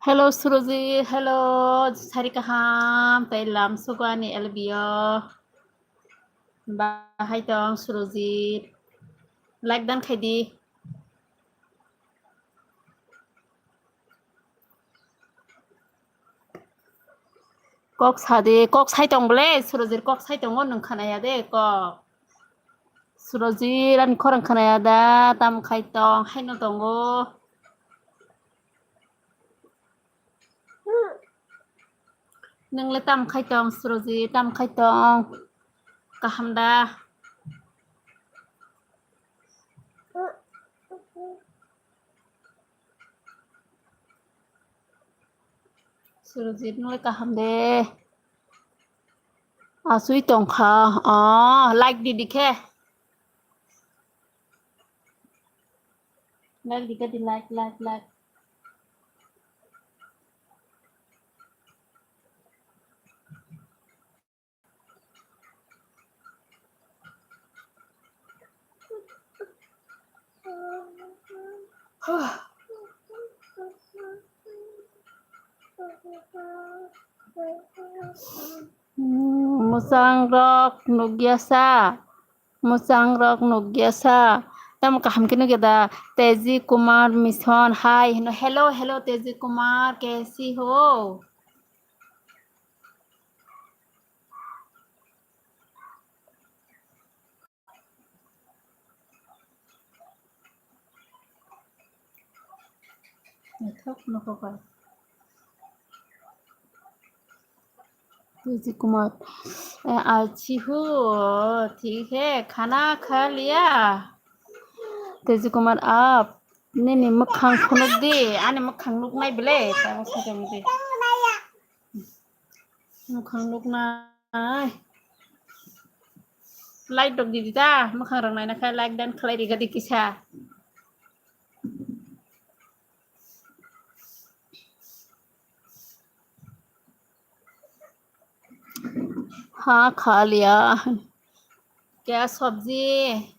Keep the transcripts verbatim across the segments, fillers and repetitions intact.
Hello Suroji, hello Sari kaham, tei lam sugo ani L B o. Bahai tong Suroji. Like dan khai di. Kok sa di, kok sai tong bole, Surojir kok sai tongo, nwng khanaya de kok. Surojir ani khorang khanaya da, tam khai tong, haino tongo. Nwng le tam khai tong, Surojir, tam khai tong. Kaham da? Surojit, nwng le kaham de. Asui tongkha. Oh, like di di khe. Like di khe di, like, like, like. Hmm, mwchang rok nukya sa, mwchang rok nukya sa. Tamo kaham khe nukya da? Teji Kumar Mission, hi hino. Hello, hello, Teji Kumar, kaisi ho? Naithok nokho kha. Teji Kumar, eh, achi ho, thik hai, khana kha liya? Teji Kumar, ap, nini mwkhang phunuk di, ani mwkhang nuknai bele, tamo sakhe mudi. Mwkhang nuknai. Like rok di di ta, mwkhang rok naina khe like dan khlai ri gadi kisa. Ha kha liya. Kya sabji?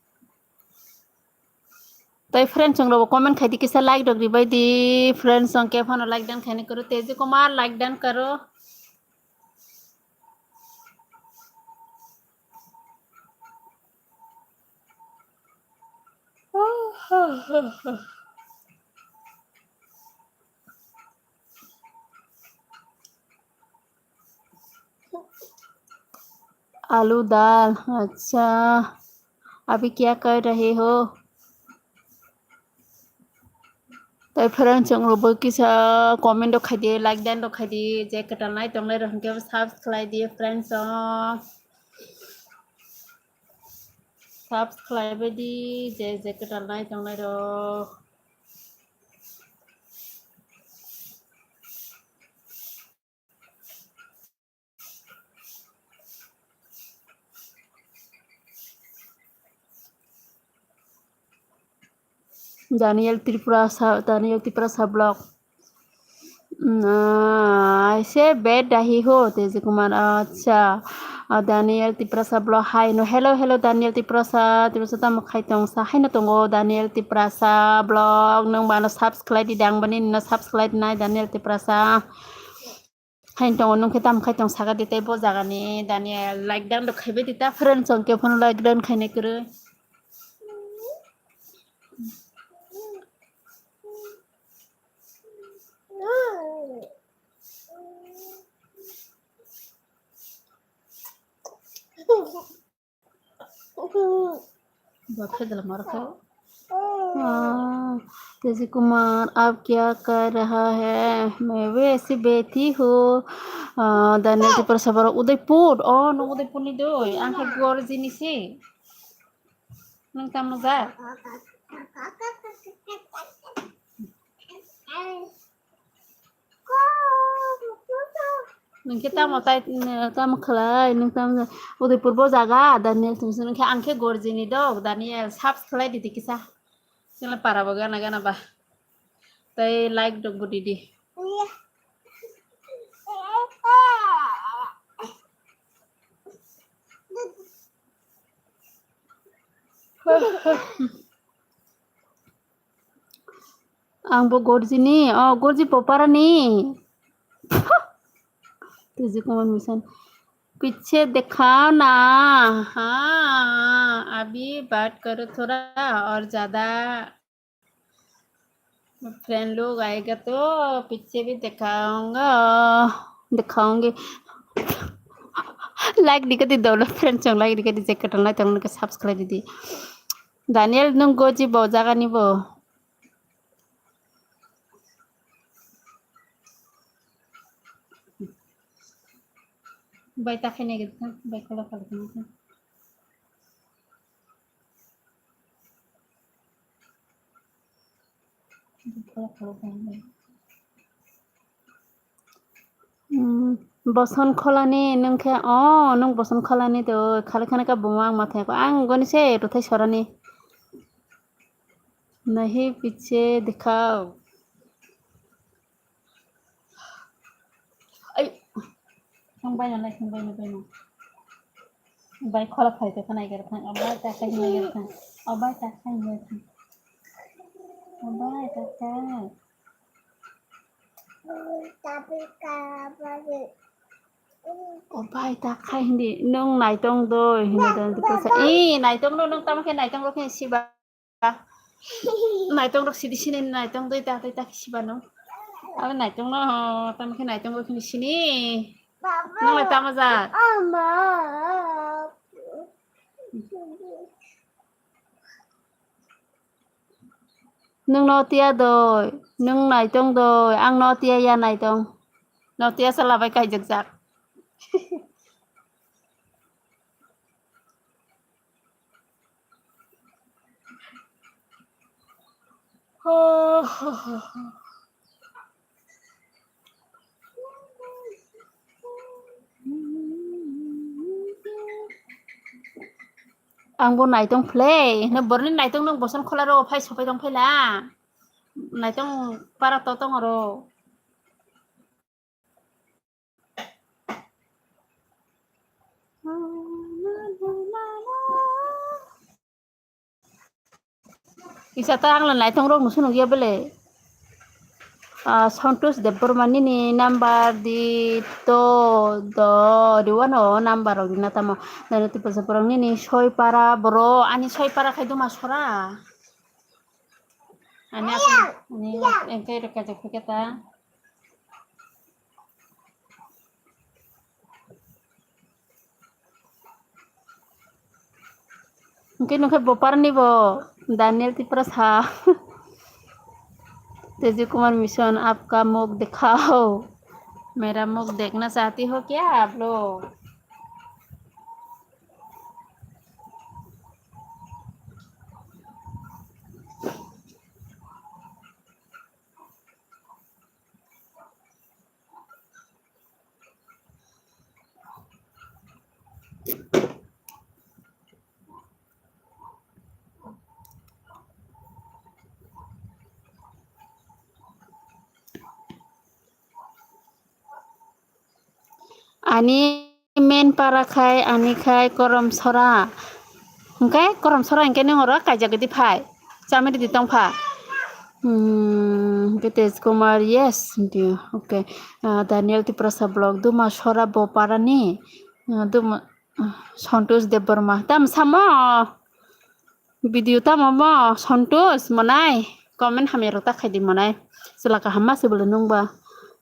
Tai friends chwng rok comment khai di kisa, like rok ribai di. Friends chwng khe phano like dan khaini koro. Teji Kumar, like dan karo. Alu dal, acha. Abhi kya kar rahe ho? Tai friends chwng rok bo kisa comment rok khai di, like dan rok khai di, je kwtal nai tongnai rok hwnkhe subscribe khlai di friends chwng. Subscribe khlai bai di, je je kwtal nai tongnai rok. Daniel Tripura sa, Daniel Tripura sa blog. Na, aise bed dahi ho, Teji Kumar, acha. Ah, Daniel Tiprasa blog, hi no, hello, hello, Daniel Tiprasa, Tiprasa tamo khai tong sa, haino tongo, Daniel Tiprasa blog, nwng bano subscribe di dang bani, no subscribe nai, Daniel Tiprasa. Haino tongo, nwng khe tamo khai tong saka di tei bo jaga ni, Daniel, like dan rok khai bai di ta, friend chwng khe phano like dan khainai kwrwi. Ba phedala maro khe. Ah, Teji Kumar, aap kya kar raha hai? Main bhi aisi baithi hu. Ah, Daniel Tiprasa borok Udaipur. Oh, nwng Udaipur ni doi. Ang khe Guwahati ni se. Nwng tamo jak? Nwng khe tamo tai, tamo khlai, nwng tamo Udaipur bo jaga, Daniel tongsi nwng khe ang khe Guwahati ni dok, Daniel, subs khlai di di kisa. Chwla para bo gana gana ba. Tai like dok bo di di. Ang bo Gorjini, oh, Gorji Poparani. Tejkumar Mission. पीछे दिखाओ ना। हाँ, अभी बात करो थोड़ा और ज्यादा। फ्रेंड लोग आएगा तो पीछे भी दिखाऊंगा, दिखाऊंगी। Like dikati dolo friend chong, like dikati je katal nai tong ke subscribe di. Daniel nung Goji bo jaga ni bo. Bai ta khaina gidi ta, bai kola kala khaina ta. Bai kola kala khaina ta. Hmm, boson kholani nung khe, oh, nung boson kholani to khali khani ka bumang mathai ko ang goni se ruthai sorani. Nahi piche dikhao. Ai. Ang bai na lai, ang bai na, bai na. Bai khola phai to khanai gar thang, abai ta khai nai gar thang. Abai ta khai nai thang. Abai ta khai. Abai ta khai hindi, nung naitong doi hindi don tu sa. Eh, naitong no, nung tamo khe naitong ro khe siba. Naitong rok sidi sini naitong doi ta doi ta khe siba no. Abo naitong no, tamo khe naitong rok khe sini. Nung lai tamo ja. Nung notiya doi, nung naitong doi, ang notiya ya naitong. Notiya sala bai kaijak jak. Ang bo naitong phlai, hino borni naitong nung boson khola ro phai sopai tong phaila. Naitong para to tong ro. Isa ta ang la naitong rok nusu nukya bele. Ah, Santosh Debbarma nini number di to do di wano number rok di na tamo. Nani tu pasa porong nini soi para boro ani soi para khai duma sora. Ani apa? Ani engkai reka jaku kata. Engke nungkhe boparni bo Daniel Tiprasa. Teji Kumar Mission, आपका मुख दिखाओ। मेरा मुख देखना चाहती हो क्या आप लोग? Ani main para khai, ani khai Korom Sora. Hwnkhe Korom Sora hwnkhe nung oro kaijak di phai. Chamiri di tong pha. Hmm, hwnkhe Tej Kumar, yes, hwnkhe, okay. Ah, Daniel Tiprasa Vlog, Duma Sora Boparani. Ah, Duma, ah, Santosh Debbarma. Tam samo? Video tamo mo Santosh monai? Comment hamya rok ta khai di monai. Chwla kaham ma se bwlwi nung ba.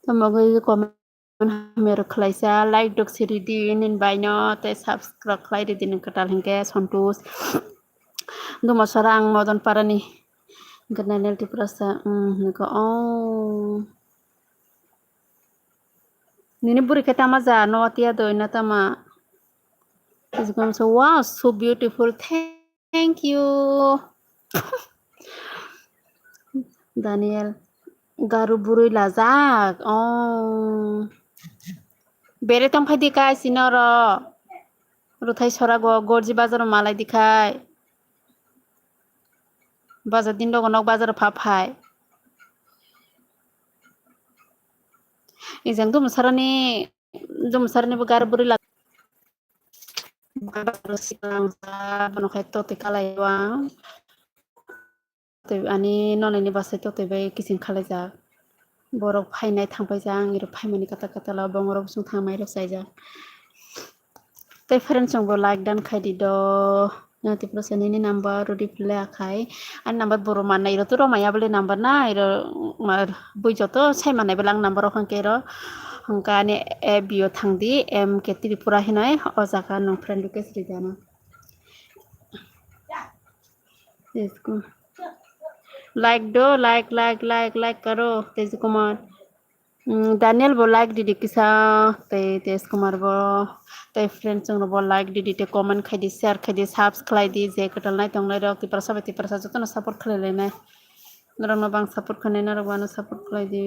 Tamo gwi comment hamya rok khlaisa, like dok se ridi nin bai no, tei subscribe khlai ridi nin kwtal hinkhe Santosh. Duma Sora ang Modon Parani. Hinkhe Daniel Tiprasa, mm, hinkhe, oh. Nini bwrwi khe tama ja, notiya doi na tama. Wow, so beautiful. Thank you. Daniel, garu bwrwi lajak. Oh. Bere tong phai di kai sinoro. Ruthai Sora go, Gorji bazaro malai di khai. Bazar din logo nok bazaro pha phai. Ijang Duma Sorani, Duma Sorani bo gar bwrwi la. Bono khai toti kalai wa. tei ani nonani bwsai totwi bai kiching khalaijak. Borok phainai thangpaijak, ang iro phaimani kata kata la bongo rok bwswng thangmai rok chaijak. Tei friends chwngbo like dan khai di do. Nang Tiprasa nini number rwdi phile akhai. Ani number boro manna iro turo maya bole number na iro ma bui joto sai manai bole ang number rok hwnkhe iro hwnkha ani F B o thangdi M K Tripura hinoi o jaga nwng friend request rijana. Let's go. Like do, like, like, like, like karo, Tej Kumar. Mm, Daniel bo like didi kisa, tei Tej Kumar bo, tei friend chwng bo like didi, tei comment khai di, share khai di, subscribe di, je kwtal nai tong nai rok, Tiprasa bai Tiprasa jotono support khlai lai nai. Norok no bang support khlai nai, norok bo ano support khlai di.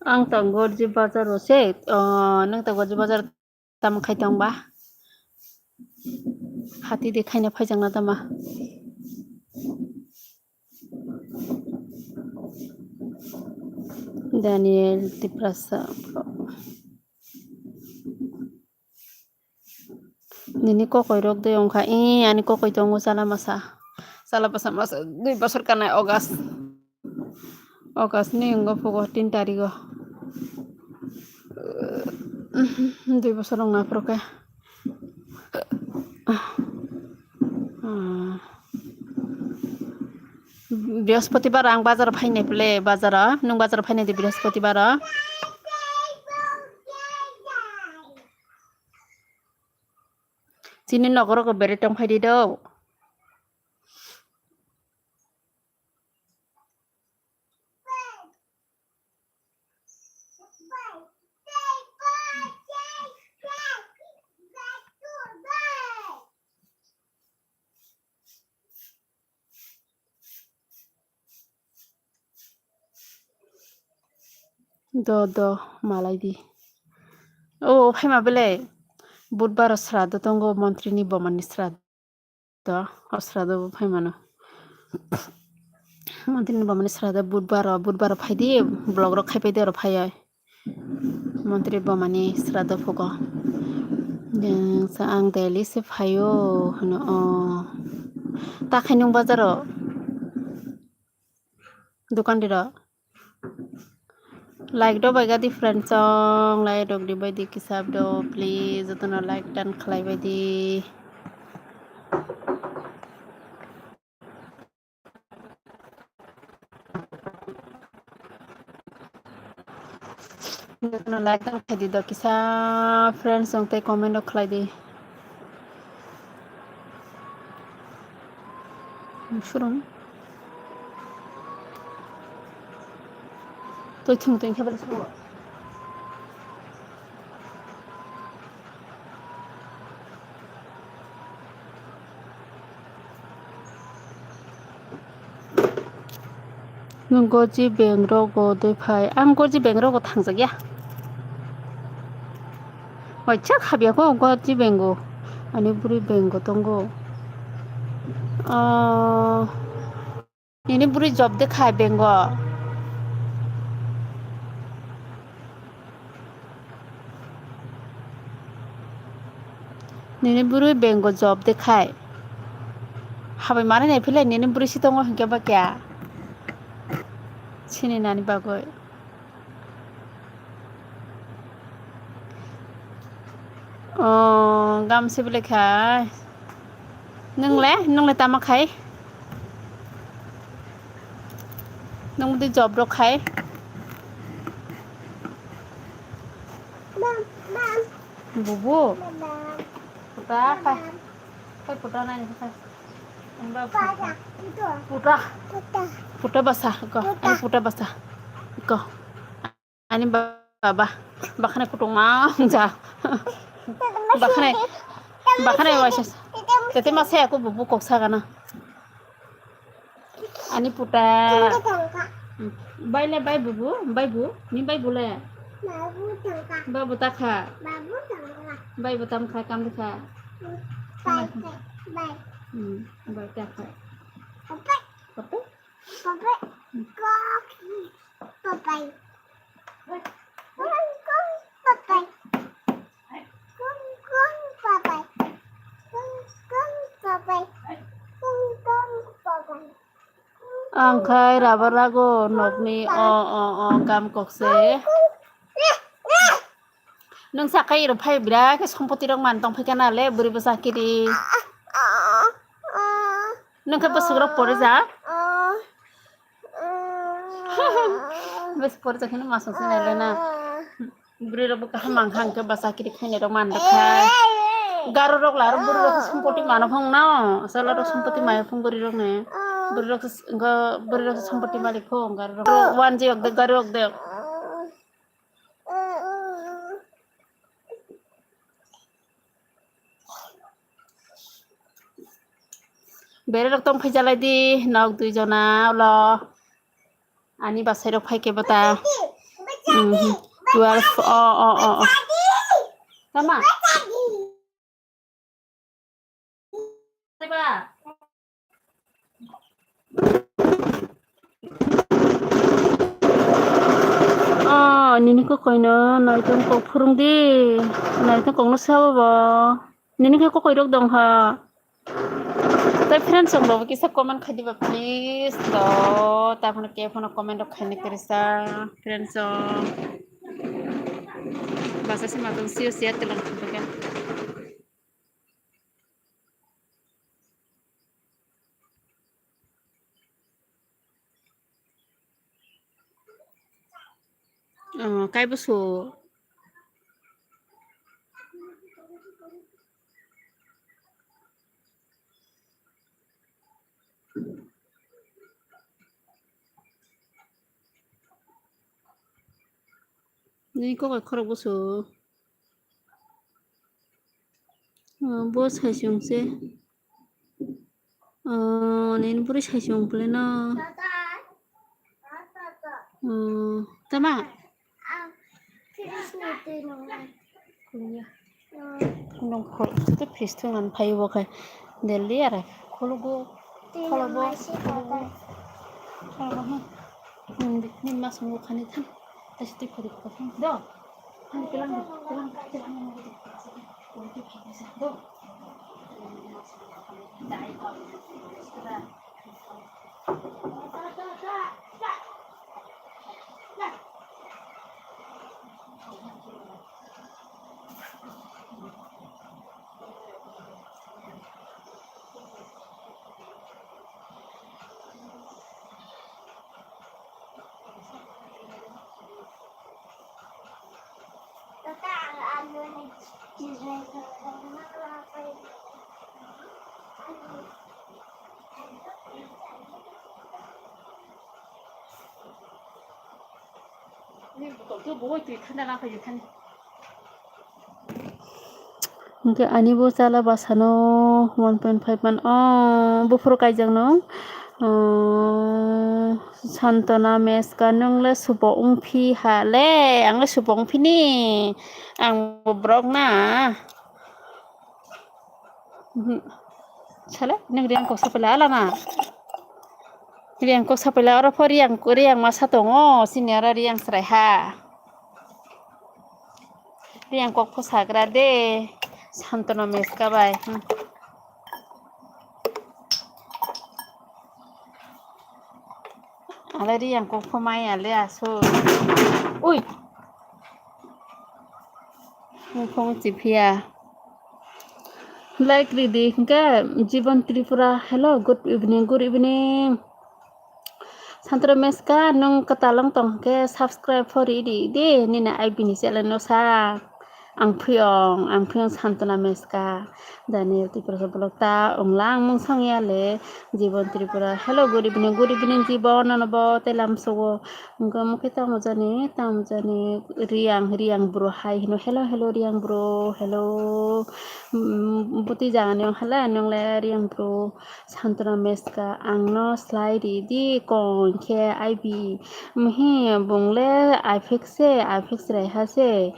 Ang tong Gorji bazar o se, ah, nang tong Gorji bazar tamo khai tong ba? Hati de khaina phaijakna tama. Daniel Tiprasa. Nini kokoi rok de wngkha, ee, ani kokoi tongo chala masa. Chala masa, masa dui bosor kanai August. August ni wngkha phugo tin tarigo. Dui bosor wngna phuru khe. Brihospotibaro ang bazaro phainai phle, bazaro. Nwng bazaro phainai di Brihospotibaro? Chini nogoro ko bere tong phai di do. Do, do, malai di. O, phaima belai. Budbar srado tongo, montri ni bomani srado. O srado bo phaimano. Montri ni bomani srado budbar o, budbar o phai di, vlog rok khai pai di, oro phai oi. Montri bomani srado phugo. Ang daily se phaio hwno o. Ta khai nwng bazaro? Dukan diro. Like do bai gadi friend song, like rok di bai di kisap do, please, jotono like dan khlai bai di. Jotono like dan khlai di do kisa friend song tei comment rok khlai di. Surung. Toi thung toi khe bale sabo. Nwng Gorji bank rogo doi phai. Ang Gorji bank rogo thangjakya. Waisa khabya kho Gorji bank o. Ani bwrwi bank o tongo. Ah, nini bwrwi job de khai bank o. Nini bwrwi bank o job de khai. Habai mani nai philai nini bwrwi si tongo hinkhe ba kya? Sini nani bagwi. O, gamse bwlai khai. Nwng le, nwng le tama khai? Nwng bwdwi job rok khai? Bubu? Puta khai. Khai puta nai khai. Puta. Puta basa ko. Ani puta basa ko. Ani baba, bakhane kutung ma ja. Bakhane, bakhane waisa. Tete ma saya aku bubu kok sagana. Ani puta. Bai le bai bubu, bai bu, ni bai bu le. Babu takha. Bai bu tam kha, kam kha. Bai, bai, bai. Hmm, bai, bai, bai. Papai. Papai? Papai. Hmm. Kok. Papai. Kong, kong, papai. Kong, kong, papai. Kong, kong, papai. Kong, kong, papai. Ang khai rubber rago nokni o, o, o, kam kokse. Nung sakai rok phai bira khe sompoti rok man tong phai kana le bwrwi bwsa kiri. Nung khe bwswk rok pori ja. Bwswk pori ja kheno masuk se nai le na. Bwrwi rok bo kaham mang kha, hwnkhe bwsa kiri khainai rok man rok kha. Garo rok la aro bwrwi rok sompoti mano phang no, asal aro sompoti mayo phang bwrwi rok ne. Bwrwi rok se, hwnkhe bwrwi rok se sompoti malik phang garo rok. Wan je yok de, garo yok de. Bere rok tong phai jalai di, nok dui jona ulo. Ani bwsai rok phai khe bata. Mhm. Twelve. O, o, o, o. Tama. O, nini kok koino naitong kok phurung di. Naitong kok no sabo bo. Nini khe kok koi rok dong ha. Tai friends rok bo kisa comment khai diba please. To, ta phano ke phano comment rok khaini kwrwi sa friends rok. Basa se matong sio sia telang thangkhe. Oh, kaibo su. Nini kok khorok bwswk. Oh, bo saichung se. Oh, nini bwrwi saichung pole no. Oh, tama? Nong khol, tei fridge thwngna phai bo khai. Delhi are khologo, khologo, khologo, khologo, hmm. Nini ma songo khani than. Taisi twi phuri kok do. Hani kelang, kelang, kelang, kelang, kelang, kelang, kelang, kelang, kelang, kelang. Hingke ani bo chala bwsano one point five man, o, buphuru kaijakno, o, Santona Meska, nwng le subo wngphi ha le, ang le subo wngphini, ang bo borok na. Mhm. Sale, nwng Riyang kok sapaila lama. Riyang kok sapaila, oro pho Riyang, Riyang masa tongo, sini oro Riyang chwrai ha. Riyang kok pho sagra de, Santona Meska bai. Hmm. Ale Riyang kok pho maya le aso. Ui. Wngkhong chiphiya. Like ridi hingke Jibon Tripura. Hello, good evening, good evening. Santro Meska, nwng kwtal wng tong hingke subscribe pho ridi de, nini I B ni channel no sa. Ang phiyong, ang phiyong Santona Meska. Daniel Tripura vlog ta wnglang mungsong ya le. Jibon Tripura. Hello, good evening, good evening, Jibon, nono bo telam sogo. Hingke omo khe tamo jani, tamo jani Riyang, Riyang bro hai hino. Hello, hello, Riyang bro, hello. Mm, bwtwi jagani wng hala, nwng le Riyang bro. Santona Meska, ang no slai ridi, kon khe I B. Mihi, bung le Apex se, Apex raiha se.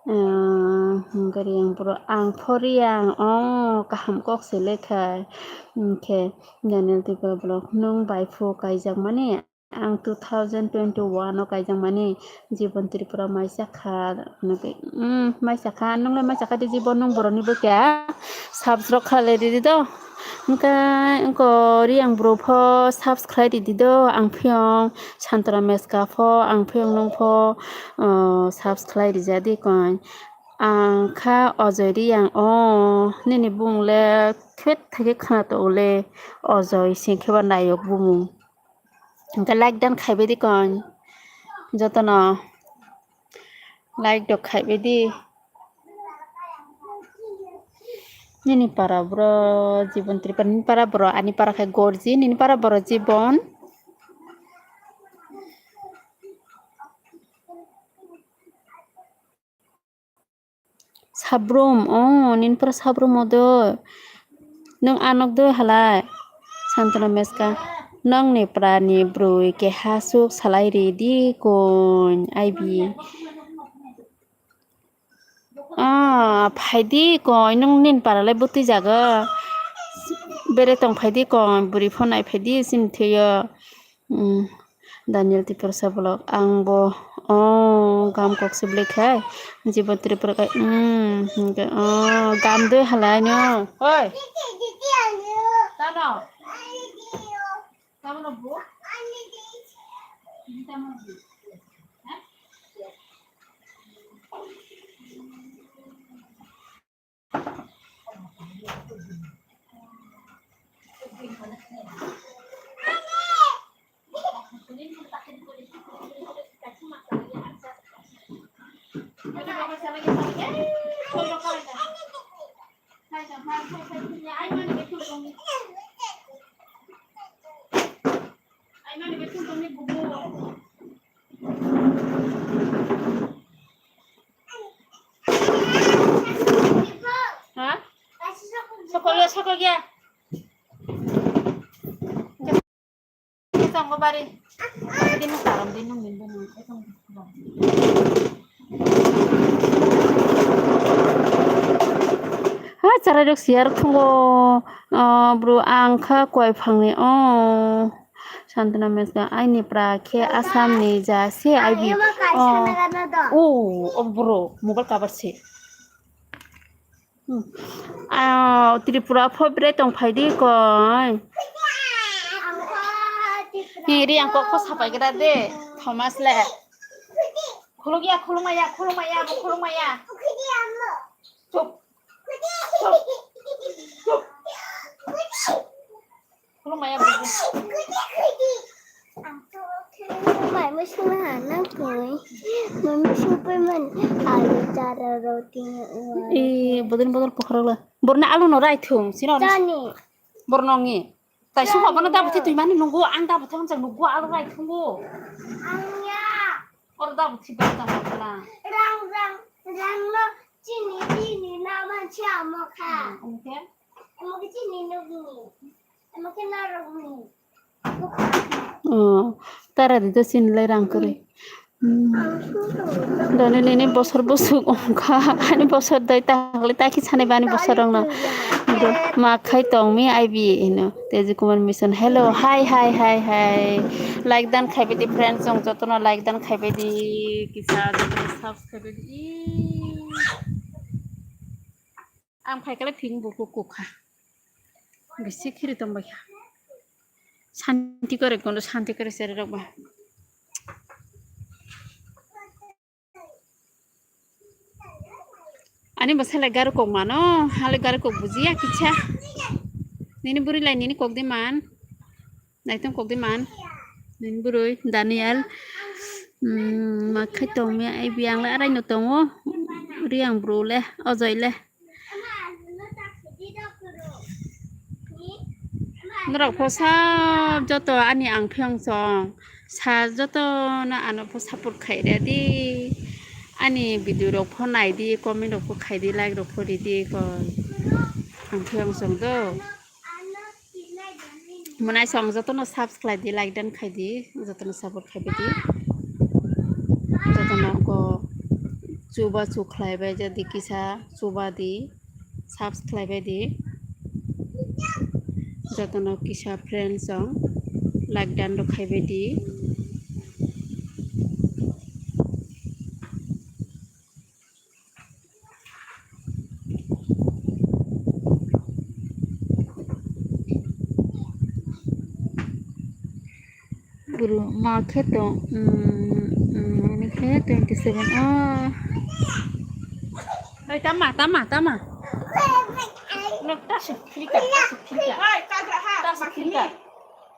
Ah, hwnkhe Riyang bro, ang pho Riyang, oh, kaham kok se lekha. Hwnkhe Daniel Tripura vlog, nwng bai phu kaijak mani? Ang two thousand twenty-one o kaijak mani, Jibon Tripura mai sakha, hwnwi, mm, mai sakha, nwng le mai sakha di Jibon, nwng borok ni bo kya subscribe khalai ridi do. Hwnkhe wngko Riyang bro pho subscribe ridi do, ang phiyong Santana Meska pho, ang phiyong nwng pho, oh, subscribe rija di koi. Ang kha Ojoi Riyang o, nini bumung le khet thai khe khwna tongo le, Ojoi sing khe ba nayok bumung. Hwnkhe like dan khaibai di koi, jotono like rok khaibai di. Nini para bro Jibon Tripura, nini para bro, ani para khe Gorji, nini para bro Jibon. Sabrum, oh, nini para Sabrum o do. Nwng anok do halai. Santana Meska, nongni para ni brwi keha suk salai ridi koi, aibi. Ah, phaidi koi, nwng nini para le bwtwi jago. Bere tong phaidi koi, bwrwi phone nai phaidi, chini thwiyo. Mm, Daniel Tiprasa vlog, ang bo, oh, gam kok se bwlai khai, Jibon Tripura khai, mm, hwnkhe, oh, gam doi halai no, oi. Tano? Tamo no bo? Ha? Sokol ya, sokol ya. Tongo bari. Din karam din nung din nung. Ha, charai rok siyar thungo. Oh, bro, ang kha koi phangni. Oh. Santana Meska, aini pra khe Assam ni ja se aibi. Oh, oh, bro, mobile cover se. Hmm. Ah, Tripura pho bere tong phai di koi. Ni ri ang kok pho sapai gra de, Thomas le. Khuluk ya, khuluk maya, khuluk maya, khuluk maya. Chup. Chup. Chup. Khulumaya bubu. Mai musu na na koi. Mai musu pe man alu chara roti. Eh, bodol bodol pokhorok la. Borna alu no rai thung, sino. Jani. Borno ngi. Tai sung hobo no dabuti tui mani nungu, ang dabuti ang jang nungu alu rai thungu. Ang ya. Or dabuti ba ta la. Rang rang rang no. Chini, chini, na man chi amo kha. Hmm, oke. Amo ke chini nugni. Amo ke narok ni. Oh, tara di to chini lai rang kore. Hmm. Doni nini bosor busuk ongkha. Ani bosor doi takle taki sani bani bosor rong no. Do, ma khai tong mi aibi ino. Teji Kumar Mission. Hello, hi, hi, hi, hi. Like dan khai bidi friends, jong jotono like dan khai bidi. Kisa jotono subscribe bidi. Ang phaikale thing buku kukha. Bisi khiri tong baikha. Santi kore kono santi kore sere rok ba. Ani bwsai le gari kok mano, hale gari kok bujiya kicha. Nini buri lai nini kok di man. Naitong kok di man. Nini burui Daniel. Hmm, ma khai tong mi ai bi ang le arai no tongo. Ri ang bru le, ojoi le. Norok pho sab joto ani ang phiong song sa joto no ano pho support khai rw di. Ani video rok pho nai di, comment rok pho khai di, like rok pho ri di ko. Ang phiong song do. Mwnai song joto no subscribe di, like dan khai di, joto no support khai di. Joto no ko chuba chu khlai bai jadi kisa chuba di, subs khlai bai di. Jotono kisa friends rok like dan rok khai bai di. Bro, ma khe tong, mm, mm, ani khe twenty seven. Ah. Oi, tama, tama, tama. Look, ta se flicker, ta se flicker. Ta se flicker.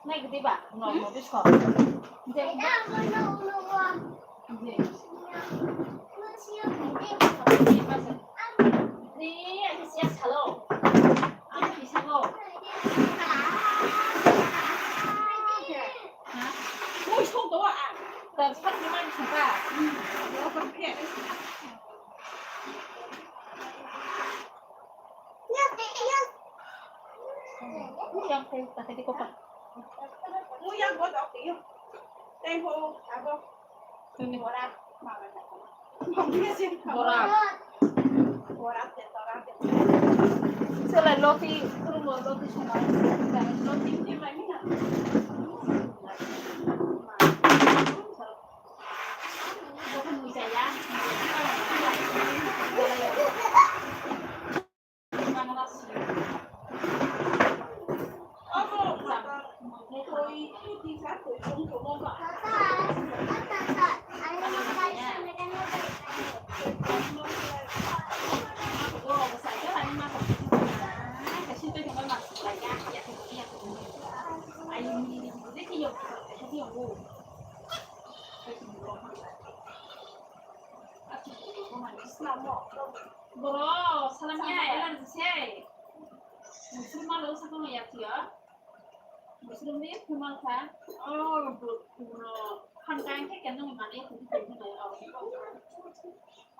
Nai gede ba? No, no, this one. Je. Je. Selai loti, loti songmani. Bro, salam ya, allergy se. Musulman lo sakang ya tiya. Musulman ni kumal kha. Oh, bro, bro. Kan kain ke kenang mane kudu kudu na ya.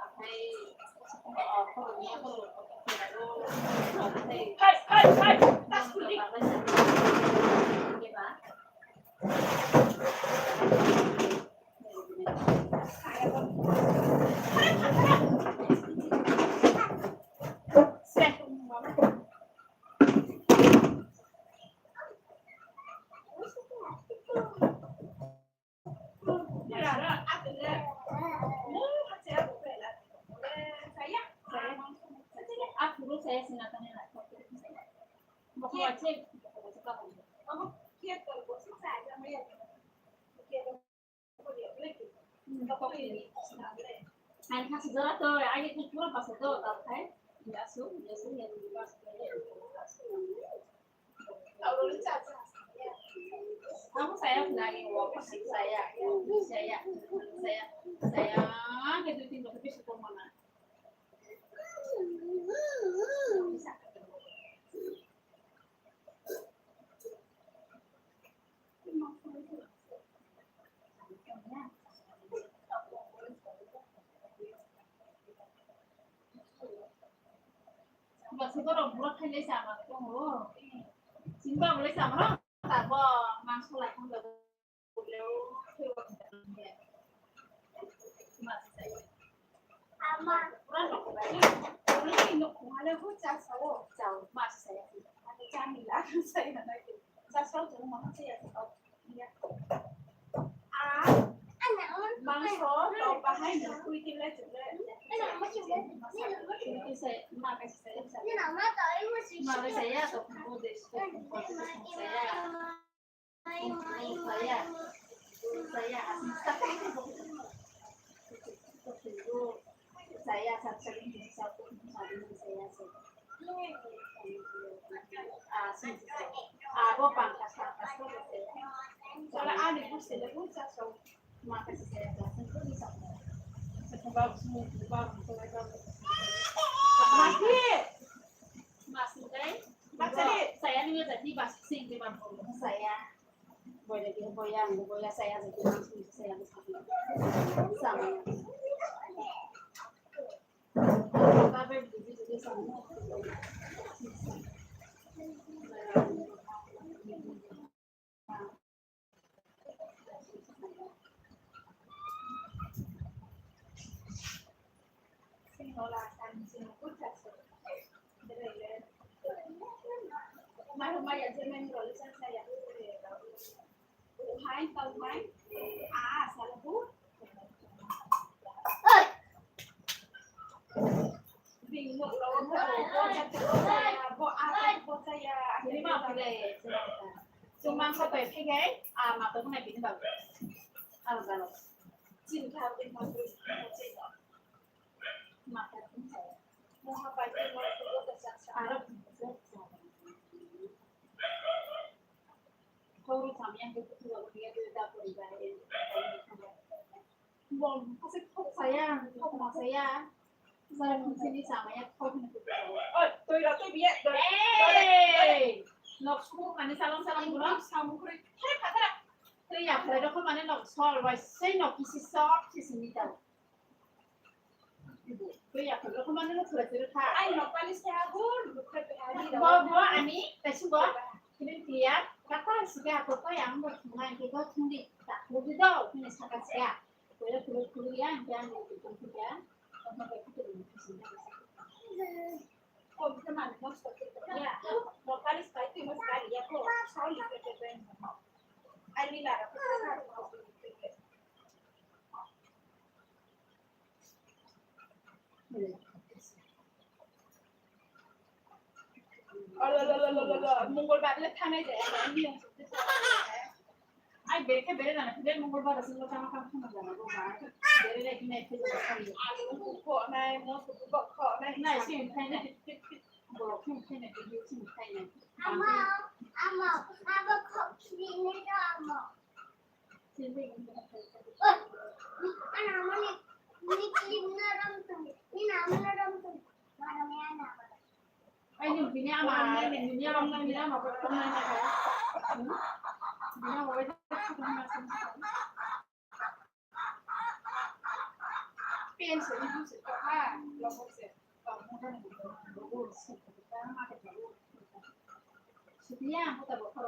Akai, oh, bro, ya, bro. Hai, hai, hai. Tas kulit. Ang khasi jora to, agi tu pura basa to, tal khai. Yasu, yasu, yasu, yasu. Amo saya lagi, saya, saya, saya, saya, ke dua tiga tapi suka mana. Bwswk borok bwrok khailai chama tongo. Chini babolai chama rok tabok mangso lai thangbai. Mangso tok bahai no kwi tile chukle. Ma kaisa saya. Ma kaisa saya tok. Saya. Saya. Saya. Saya. Saya. Boya dia, boya, boya saya jadi langsung saya. Sama. Maya je men role sa saya. Hai tau hai. Ah, salah bu. Bing no lo bo bo ja bo ja ya bo a bo bo ja ya. Ini mau pilih. Cuma sampai pilih. Ah, mau tuh naik ini bagus. Kalau kalau. Cinta ini bagus. Mata ini saya. Mau apa ini mau tuh saya. Arab. Kau sama yang itu tuh dia tuh tak boleh. Bom, kasi kok saya, kok mau saya. Saya kunci di sama ya, kok nak itu. Oi, toi ra toi biya. Hey! Nok suku mana salam salam guna. Samu kuri. Hai, kata. Toi ya, kata dok mana nok sol, wai sei nok kisi sok, kisi ni tau. Toi ya, kata dok mana nok surat surat ha. Ai nok palis ya gun, bukan pehari. Bo, bo, ani, tasu bo. Kini tiya, kata sih ya, apa yang buat semua yang kita tunggu, tak tunggu dong, ini sakat ya. Mongolbar le thanai de. Ai bere khe bere nana khe bere Mongolbar aswk no tama kam khama jana bo ba. Bere le hinai khe jana khe. Alu kukho nai, moso kukho nai. Nai sin khai nai. Bo khe khai nai, bo khe khai nai. Amo, amo, abo khok sini do amo. Ana amo ni, ni clip na ram tum, ni na amo na ram tum. Mara me ana. Ai, ni bini ama, bini ama, bini ama ko tong na ka. Bini ama ko tong na ka. Pen se ni se ko ha, lo ko se. Ko mo ko ni ko ko se ko ta ma ko ko. Sudiya, mo ta bo ko.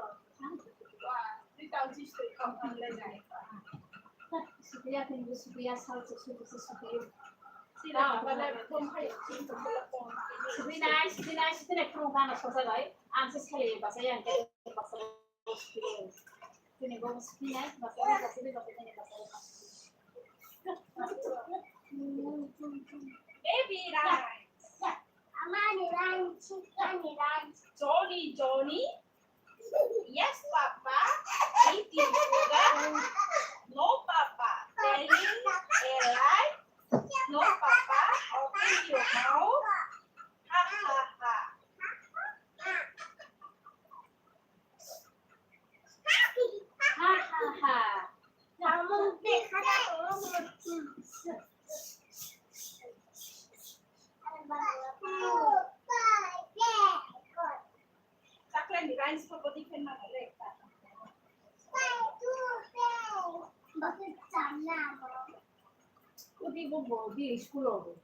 Wa, ni ta uchi se ko ko le jai. Sudiya, tini bo sudiya, sal se sudiya, sudiya. Sida, bale, kom hai, kom hai. Sudinai, sudinai, sudinai, phuru gana sosa bai. Ang se sele basa yang ke basa. Sudinai, sudinai, basa, basa, basa, basa, basa. Baby rice. Amani rice, chicken rice. Johnny, Johnny. Yes, Papa. Eating sugar. No, Papa. Telling a lie. No, Papa. Open your mouth. Ha, ha, ha. Ha, ha, ha. Chocolate ni rhymes ko body pen ma le. Udi bo bo di school o.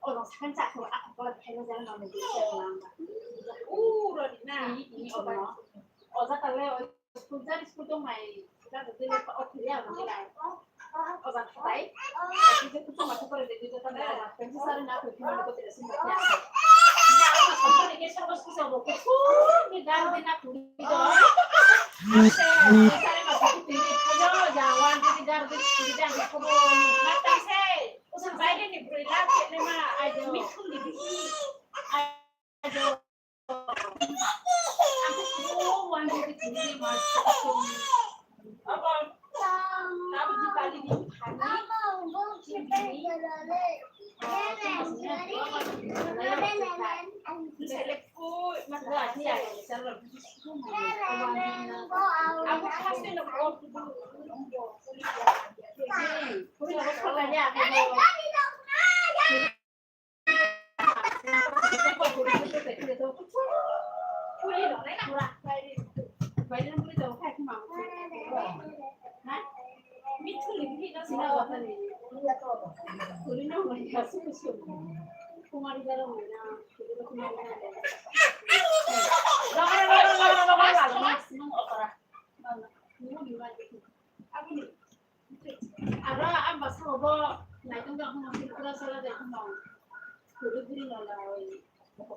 O rong sakan cha ko a ko la pen ja ma me di sa ma. U ro di na. Ni ni o no. O ja ta le o school ja school to mai. Ja de le o ti ya ma le. O ja ta. Di je kutu ma ko de di je ta na. Pen sa na ko ki ma ko de sin na. Ni a ko sa ko ni ke sa ko sa ko. Ni dan de na ku ni do. Ase, ase ma ko ti ni. Yo, ya wan de gar de ni dan ko. Ma ta se. Usun baire ni bro la ke ne ma. Ai de mi kun di. Ai de. Aro ang bwskango bo naitong tong kheno, Tripura sara de kheno. Kuduk biri no lai.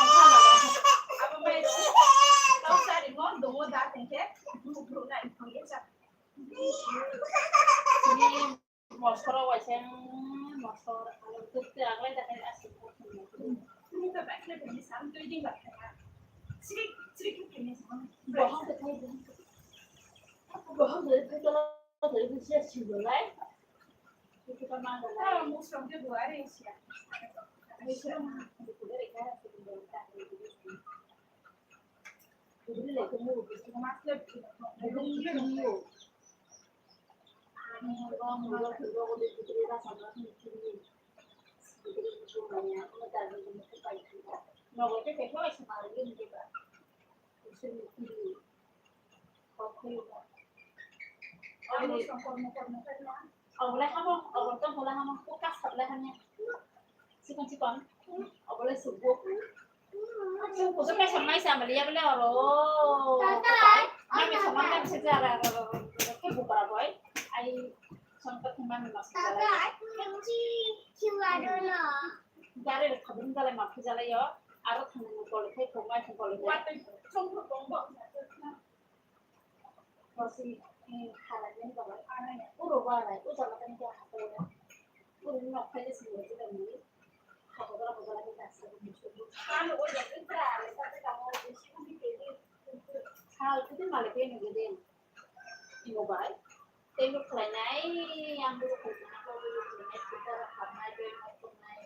Abo mai rok. Tau sari mo dongo da tengke. Bru bru nai thangye cha. Ni mosoro waiseng mosor alu tut te aglai da kai asi. Ni ta bai kle bini sam tui ding ba. Srik srik ke ni sam. Bohong te thai ding. Bohong te thai ding. Obolai hamo, obol tong bolai hamo, ko kas sablai hamya. Sikon sikon, obolai subo. Kusu kaisa maisa mali ya bele oro. Mami sama kan se jara oro. Ke bukara boy. Ai sama kan mami mas. Gari khabun jala ma phi jala yo. Aro thang ko le thai ko mai ko le. Wasi, eh, halai nai babai, anai, uro babai, o jaga tani kya hakolo na. Uro nok khaile sini wajib ani. Hakolo hakolo ni kasa ni sudu. Ano o jaga ni pra ale kasa kamo ni sudu ni kede. Hal kudu male kede ni kede. Ino bai. Telo khlai nai, yang dulu khlai nai, khlai nai, kita khlai nai, khlai nai.